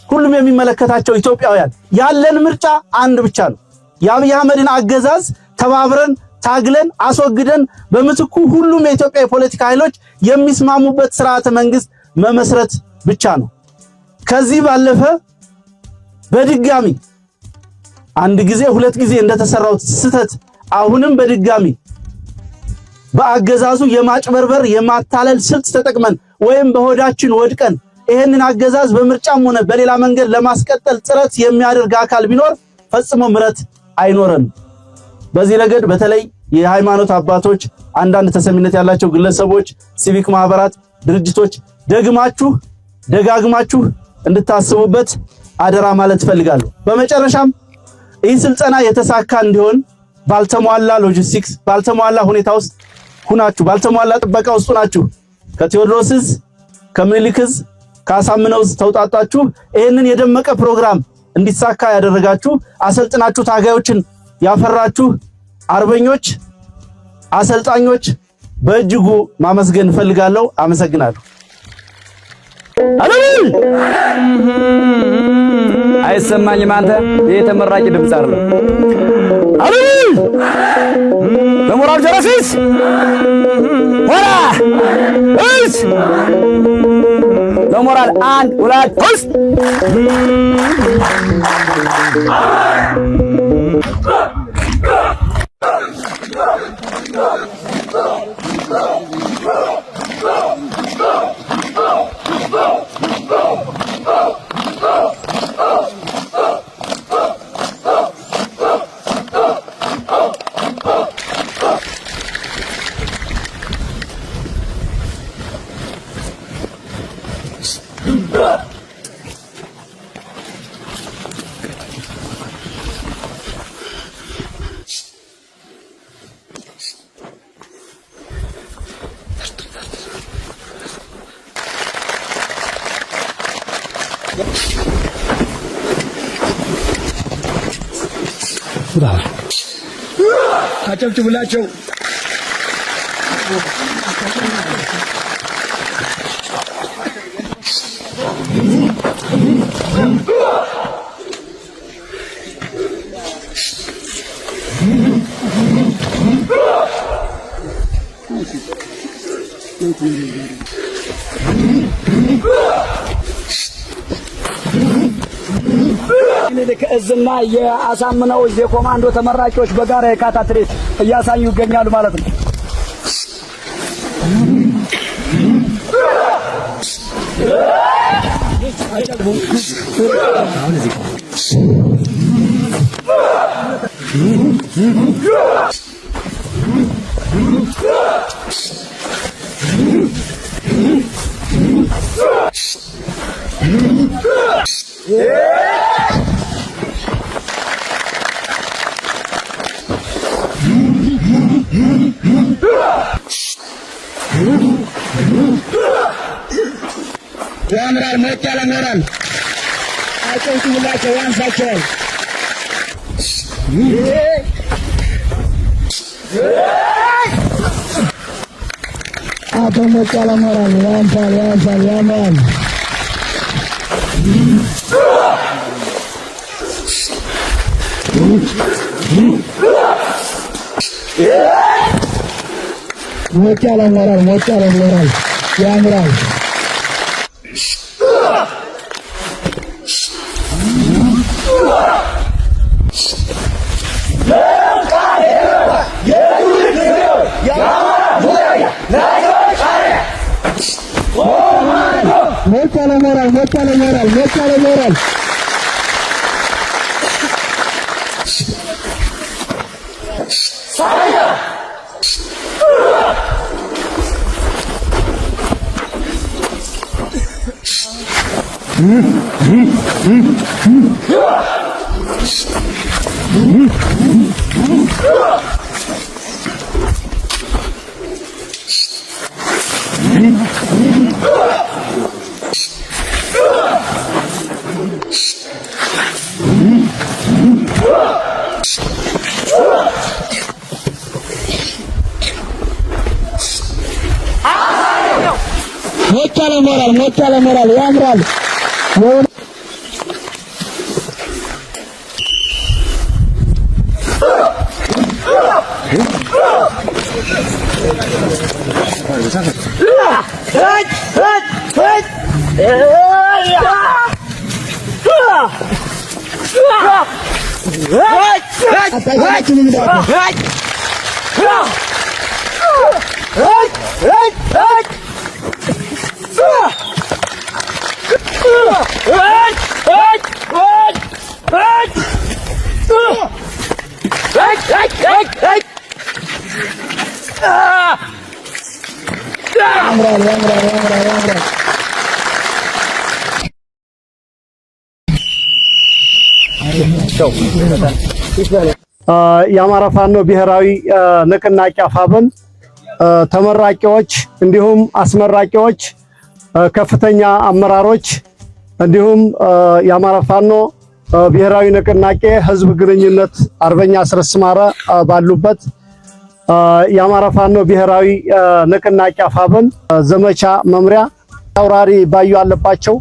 ሁሉም የሚመለከታቸው ኢትዮጵያውያን ያለን ምርጫ አንድ ብቻ ነው። የአብይ አህመድን አገዛዝ ተባብረን ታግለን አስወግደን በምትኩ ሁሉም የኢትዮጵያ የፖለቲካ ኃይሎች የሚስማሙበት ስርዓተ መንግስት መመስረት ብቻ ነው። ከዚህ ባለፈ በድጋሚ አንድ ጊዜ ሁለት ጊዜ እንደተሰራው ስህተት አሁንም በድጋሚ በአገዛዙ የማጭበርበር፣ የማታለል ስልት ተጠቅመን ወይም በሆዳችን ወድቀን ይህንን አገዛዝ በምርጫም ሆነ በሌላ መንገድ ለማስቀጠል ጥረት የሚያደርግ አካል ቢኖር ፈጽሞ ምረት አይኖረንም። በዚህ ረገድ በተለይ የሃይማኖት አባቶች፣ አንዳንድ ተሰሚነት ያላቸው ግለሰቦች፣ ሲቪክ ማህበራት፣ ድርጅቶች ደግማችሁ ደጋግማችሁ እንድታስቡበት አደራ ማለት እፈልጋለሁ። በመጨረሻም ይህ ስልጠና የተሳካ እንዲሆን ባልተሟላ ሎጂስቲክስ፣ ባልተሟላ ሁኔታ ውስጥ ሁናችሁ፣ ባልተሟላ ጥበቃ ውስጥ ሁናችሁ ከቴዎድሮስ እዝ፣ ከምኒልክ እዝ፣ ከአሳምነው እዝ ተውጣጣችሁ ይህንን የደመቀ ፕሮግራም እንዲሳካ ያደረጋችሁ፣ አሰልጥናችሁ ታጋዮችን ያፈራችሁ አርበኞች፣ አሰልጣኞች በእጅጉ ማመስገን እፈልጋለሁ። አመሰግናለሁ። አይሰማኝም። አንተ ይሄ ተመራቂ ድምጽ አይደለም። በሞራል ጀረሲስ ሆራ እስ በሞራል አንድ ሁለት ሶስት። አጨብጭቡላቸው። ምኒልክ እዝና የአሳምነው እዝ የኮማንዶ ተመራቂዎች በጋራ የካታ ትርኢት እያሳዩ ይገኛሉ ማለት ነው። ያምራል። ሞቅ ያለ ሞራል አጨብጭቡላቸው፣ ያንሳቸዋል። አቶ ሞቅ ያለ ሞራል ያንሳል፣ ያንሳል፣ ያምራል። ሞቅ ያለ ሞራል፣ ሞቅ ያለ ሞራል ያምራል። ሞቅ ያለ ሞራል፣ ሞቅ ያለ ሞራል፣ ሞቅ ያለ ሞራል። ሞቅ ያለ ሞራል፣ ሞቅ ያለ ሞራል ያምራል። ያምራል፣ ያምራል፣ ያምራል፣ ያምራል። የአማራ ፋኖ ብሔራዊ ንቅናቄ አፋብን ተመራቂዎች እንዲሁም አስመራቂዎች፣ ከፍተኛ አመራሮች እንዲሁም የአማራ ፋኖ ብሔራዊ ንቅናቄ ህዝብ ግንኙነት አርበኛ አስረስ ማረ ባሉበት የአማራ ፋኖ ብሔራዊ ንቅናቄ አፋብን ዘመቻ መምሪያ አውራሪ ባዩ አለባቸው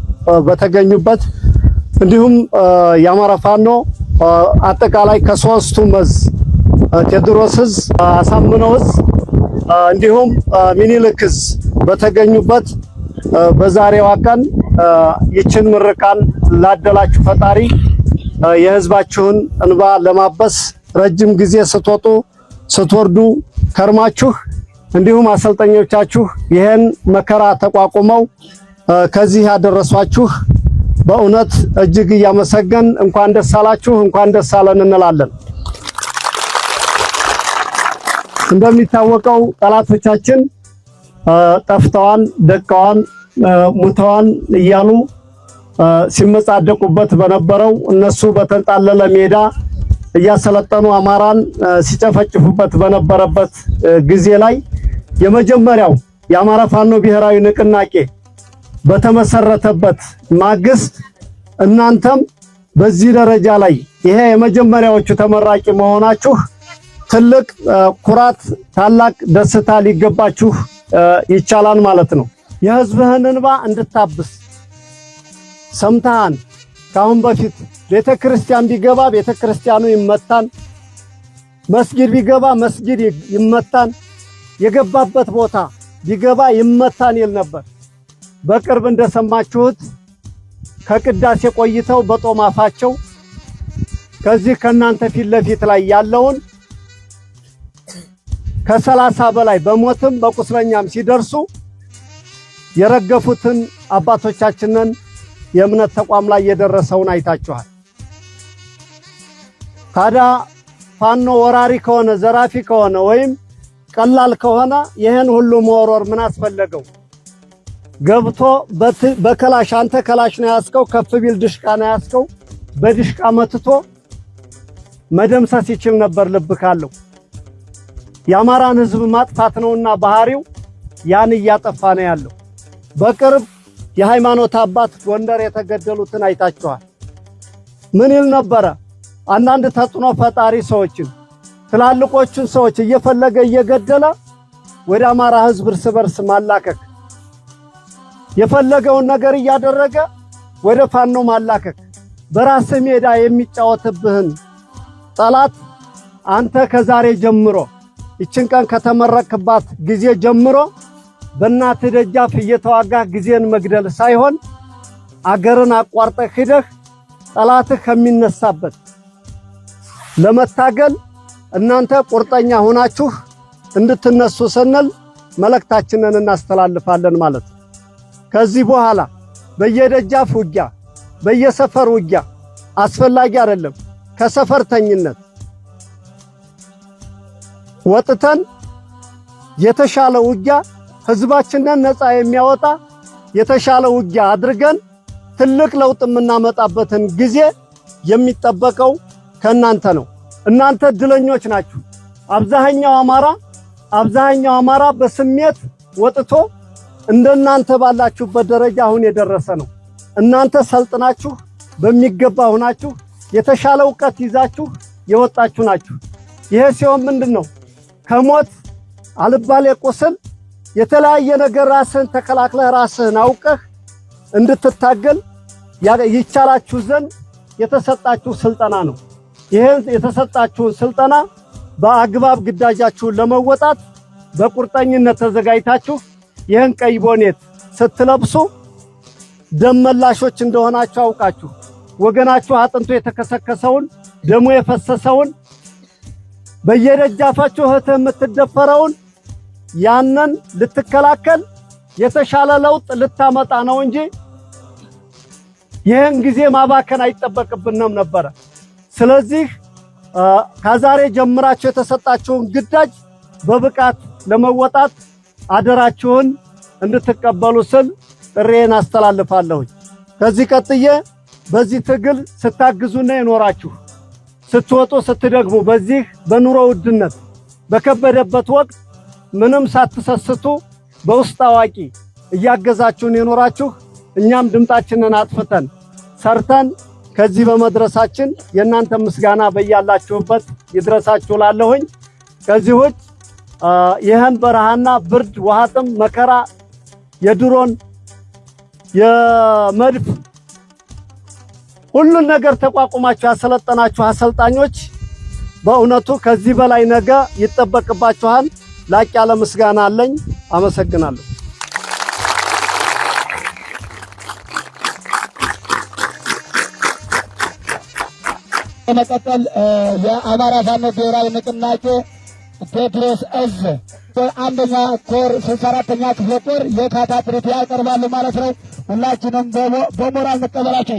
በተገኙበት እንዲሁም የአማራ ፋኖ አጠቃላይ ከሶስቱ እዝ ቴዎድሮስ እዝ፣ አሳምነው እዝ እንዲሁም ሚኒልክ እዝ በተገኙበት በዛሬዋ ቀን ይችን ምርቃን ላደላችሁ ፈጣሪ የህዝባችሁን እንባ ለማበስ ረጅም ጊዜ ስትወጡ ስትወርዱ ከርማችሁ እንዲሁም አሰልጣኞቻችሁ ይህን መከራ ተቋቁመው ከዚህ ያደረሷችሁ በእውነት እጅግ እያመሰገን እንኳን ደስ አላችሁ፣ እንኳን ደስ አለን እንላለን። እንደሚታወቀው ጠላቶቻችን ጠፍተዋል፣ ደቀዋል፣ ሙተዋል እያሉ ሲመጻደቁበት በነበረው እነሱ በተንጣለለ ሜዳ እያሰለጠኑ አማራን ሲጨፈጭፉበት በነበረበት ጊዜ ላይ የመጀመሪያው የአማራ ፋኖ ብሔራዊ ንቅናቄ በተመሰረተበት ማግስት እናንተም በዚህ ደረጃ ላይ ይሄ የመጀመሪያዎቹ ተመራቂ መሆናችሁ ትልቅ ኩራት፣ ታላቅ ደስታ ሊገባችሁ ይቻላል ማለት ነው። የህዝብህን እንባ እንድታብስ ሰምተሃን። ካሁን በፊት ቤተ ክርስቲያን ቢገባ ቤተ ክርስቲያኑ ይመታን፣ መስጊድ ቢገባ መስጊድ ይመታን፣ የገባበት ቦታ ቢገባ ይመታን ይል ነበር። በቅርብ እንደሰማችሁት ከቅዳሴ ቆይተው በጦም አፋቸው ከዚህ ከናንተ ፊት ለፊት ላይ ያለውን ከ30 በላይ በሞትም በቁስለኛም ሲደርሱ የረገፉትን አባቶቻችንን የእምነት ተቋም ላይ የደረሰውን አይታችኋል። ታዲያ ፋኖ ወራሪ ከሆነ፣ ዘራፊ ከሆነ ወይም ቀላል ከሆነ ይህን ሁሉ መወርወር ምን አስፈለገው? ገብቶ በከላሽ፣ አንተ ከላሽ ነው ያስከው፣ ከፍ ቢል ድሽቃ ነው ያስከው፣ በድሽቃ መትቶ መደምሰስ ይችል ነበር ልብ ካለው። የአማራን ሕዝብ ማጥፋት ነውና ባህሪው፣ ያን እያጠፋ ነው ያለው። በቅርብ የሃይማኖት አባት ጎንደር የተገደሉትን አይታችኋል። ምን ይል ነበረ? አንዳንድ ተጽዕኖ ፈጣሪ ሰዎችን፣ ትላልቆቹን ሰዎች እየፈለገ እየገደለ ወደ አማራ ሕዝብ እርስ በርስ ማላከክ፣ የፈለገውን ነገር እያደረገ ወደ ፋኖ ማላከክ፣ በራስህ ሜዳ የሚጫወትብህን ጠላት አንተ ከዛሬ ጀምሮ፣ ይችን ቀን ከተመረቅክባት ጊዜ ጀምሮ በእናትህ ደጃፍ እየተዋጋህ ጊዜን መግደል ሳይሆን አገርን አቋርጠህ ሂደህ ጠላትህ ከሚነሳበት ለመታገል እናንተ ቁርጠኛ ሆናችሁ እንድትነሱ ስንል መልእክታችንን እናስተላልፋለን ማለት ነው። ከዚህ በኋላ በየደጃፍ ውጊያ፣ በየሰፈር ውጊያ አስፈላጊ አይደለም። ከሰፈርተኝነት ወጥተን የተሻለ ውጊያ፣ ህዝባችንን ነፃ የሚያወጣ የተሻለ ውጊያ አድርገን ትልቅ ለውጥ የምናመጣበትን ጊዜ የሚጠበቀው ከእናንተ ነው። እናንተ እድለኞች ናችሁ። አብዛኛው አማራ በስሜት ወጥቶ እንደናንተ ባላችሁበት ደረጃ አሁን የደረሰ ነው። እናንተ ሰልጥናችሁ፣ በሚገባ ሆናችሁ፣ የተሻለ እውቀት ይዛችሁ የወጣችሁ ናችሁ። ይሄ ሲሆን ምንድን ነው፣ ከሞት፣ አልባሌ ቁስል፣ የተለያየ ነገር ራስህን ተከላክለህ ራስህን አውቀህ እንድትታገል ይቻላችሁ ዘንድ የተሰጣችሁ ስልጠና ነው። ይህን የተሰጣችሁን ስልጠና በአግባብ ግዳጃችሁን ለመወጣት በቁርጠኝነት ተዘጋጅታችሁ ይህን ቀይ ቦኔት ስትለብሱ ደም መላሾች እንደሆናችሁ አውቃችሁ፣ ወገናችሁ አጥንቱ የተከሰከሰውን፣ ደሙ የፈሰሰውን፣ በየደጃፋችሁ እህትህ የምትደፈረውን ያንን ልትከላከል የተሻለ ለውጥ ልታመጣ ነው እንጂ ይህን ጊዜ ማባከን አይጠበቅብንም ነበረ። ስለዚህ ከዛሬ ጀምራችሁ የተሰጣችሁን ግዳጅ በብቃት ለመወጣት አደራችሁን እንድትቀበሉ ስል ጥሪዬን አስተላልፋለሁኝ። ከዚህ ቀጥዬ በዚህ ትግል ስታግዙና የኖራችሁ፣ ስትወጡ ስትደግሙ፣ በዚህ በኑሮ ውድነት በከበደበት ወቅት ምንም ሳትሰስቱ በውስጥ አዋቂ እያገዛችሁን የኖራችሁ፣ እኛም ድምጣችንን አጥፍተን ሰርተን ከዚህ በመድረሳችን የእናንተ ምስጋና በያላችሁበት ይድረሳችሁ ላለሁኝ። ከዚህ ውጭ ይህን በረሃና ብርድ፣ ውሃ ጥም፣ መከራ፣ የድሮን፣ የመድፍ ሁሉን ነገር ተቋቁማችሁ ያሰለጠናችሁ አሰልጣኞች በእውነቱ ከዚህ በላይ ነገ ይጠበቅባችኋል። ላቅ ያለ ምስጋና አለኝ። አመሰግናለሁ። በመቀጠል የአማራ ፋኖ ብሔራዊ ንቅናቄ ቴዎድሮስ እዝ አንደኛ ኮር 64ኛ ክፍለ ጦር የካታ ትርኢት ያቀርባሉ ማለት ነው። ሁላችንም በሞራል እንቀበላቸው።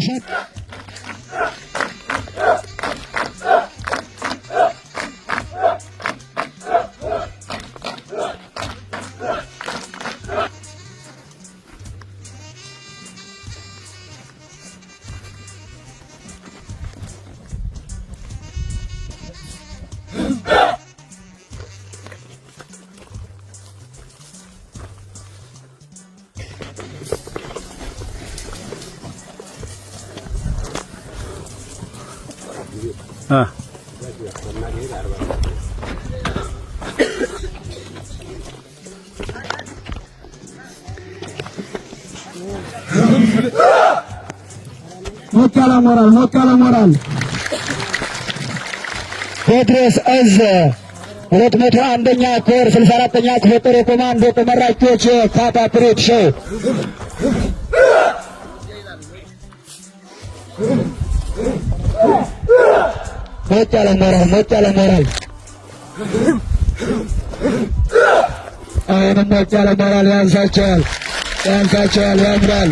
ሞቅ ያለ ሞራል፣ ሞቅ ያለ ሞራል። ቴዎድሮስ እዝ 201ኛ ኮር 64ኛ ክፍለ ጦር የኮማንዶ ተመራቂዎች የካታ ትርኢት show። ሞቅ ያለ ሞራል፣ ሞቅ ያለ ሞራል። አሁንም ሞቅ ያለ ሞራል። ያንሳቸዋል፣ ያንሳቸዋል፣ ያምራል።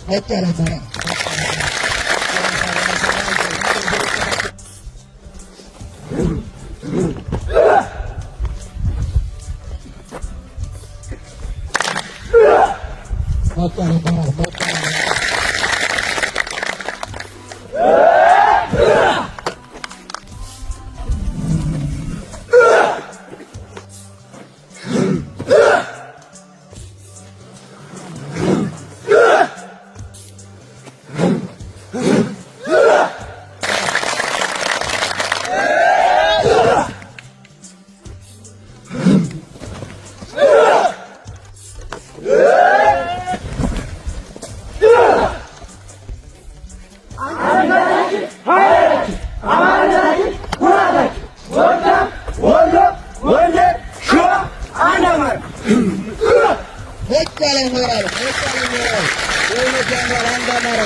ሞቅ ያለ ሞራል። ሞቅ ያለ ሞራል፣ ሞቅ ያለ ሞራል። ሞቅ ያለ ሞራል፣ ሞቅ ያለ ሞራል። የእውነት ያምራል። አንድ አማራ።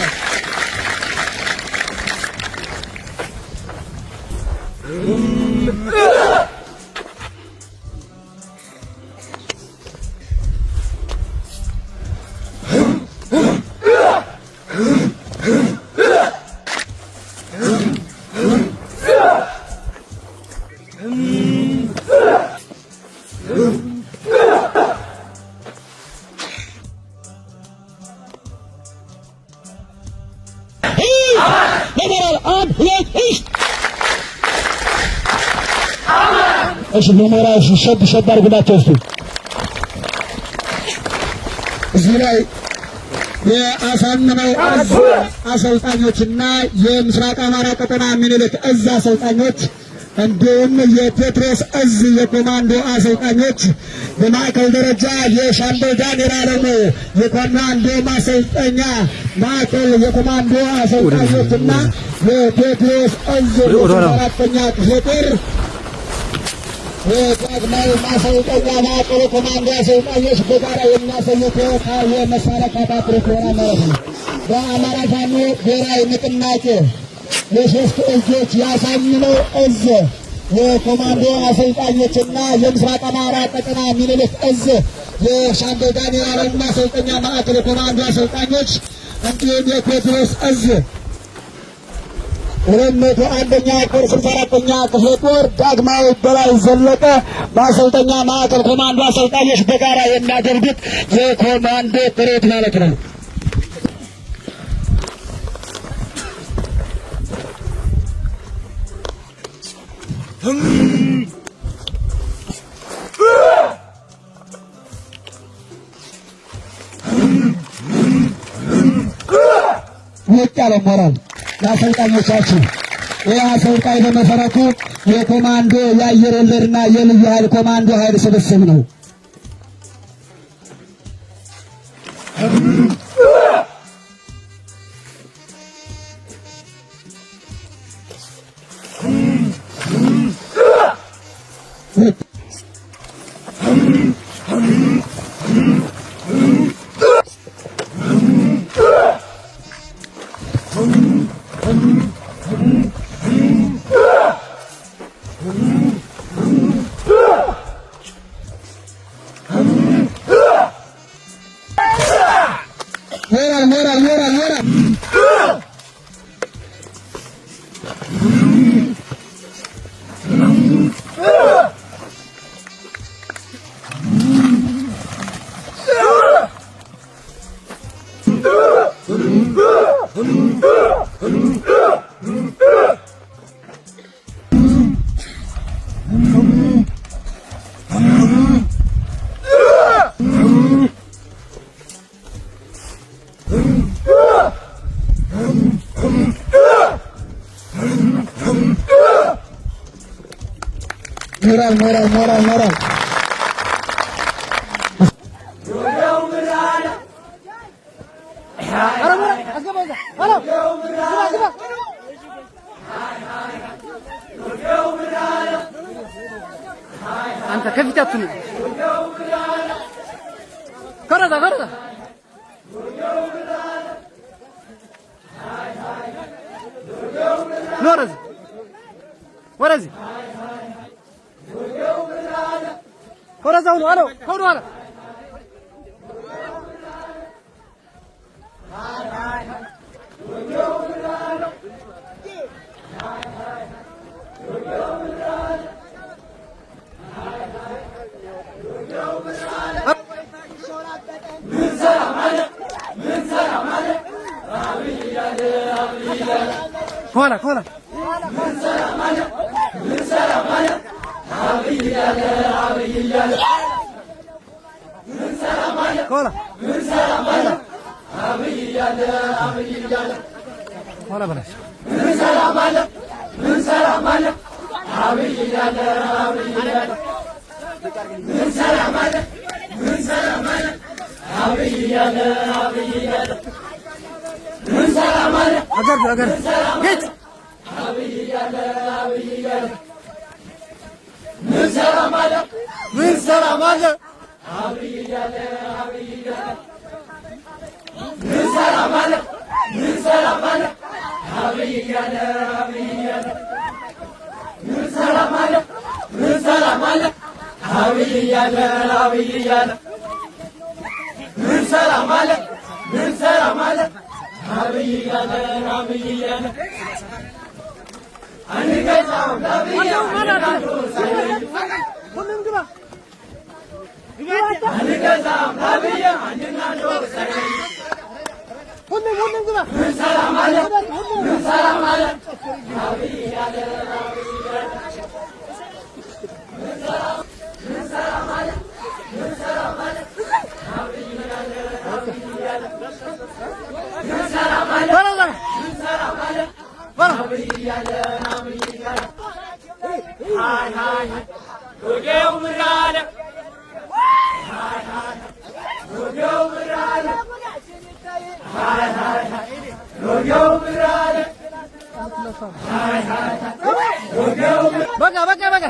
በሞራል፣ አንድ፣ ሁለት፣ ሶስት። እሺ፣ በሞራል ሸብ ሸብ አድርጉላቸው እስኪ። እዚህ ላይ የአሳምነው እዝ አሰልጣኞችና የምስራቅ አማራ ቀጠና ምኒልክ እዝ አሰልጣኞች እንዲሁም የቴዎድሮስ እዝ የኮማንዶ አሰልጣኞች፣ በማዕከል ደረጃ የሻምበል ዳንኤል አለሙ የኮማንዶ ማሰልጠኛ ማዕከል የኮማንዶ አሰልጣኞችና የቴዎድሮስ እዝ አራተኛ ክፍለ ጦር የዳግማዊ ማሰልጠኛ ማዕከል የኮማንዶ አሰልጣኞች በጋራ የሚያሳዩት የመሳሪያ ካታ ትርኢት ይሆናል ማለት ነው። በአማራ ፋኖ ብሔራዊ ንቅናቄ የሶስት እዞች ያሳምነው እዝ የኮማንዶ አሰልጣኞችና የምስራቅ አማራ ቀጠና ሚኒልክ እዝ የሻምበል ዳንኤል አለሙ ማሰልጠኛ ማዕከል የኮማንዶ አሰልጣኞች እንዲሁም የቴዎድሮስ እዝ 201ኛ ኮር 64ኛ ክፍለ ጦር ዳግማዊ በላይ ዘለቀ ማሰልጠኛ ማዕከል ኮማንዶ አሰልጣኞች በጋራ የሚያደርጉት የኮማንዶ ትርኢት ማለት ነው። ሞቅ ያለ ሞራል ለአሰልጣኞቻችሁ። ይህ አሰልጣኝ በመሰረቱ የኮማንዶ፣ የአየር ወለድና የልዩ ኃይል ኮማንዶ ኃይል ስብስብ ነው። ሞራል፣ ሞራል፣ ሞራል፣ ሞራል። ሞራል ሞራል ሞራል ሞራል። አንተ ከፊት አትሁን። ከረዛ ከረዛ ወረዚ ወረዚ ወረዛው ነው አለው ከወደ ኋላ። ከኋላ ከኋላ ከኋላ ኋላ በላቸው። አገር አገር ጌት። ምን ሰላም አለ? በቃ በቃ በቃ።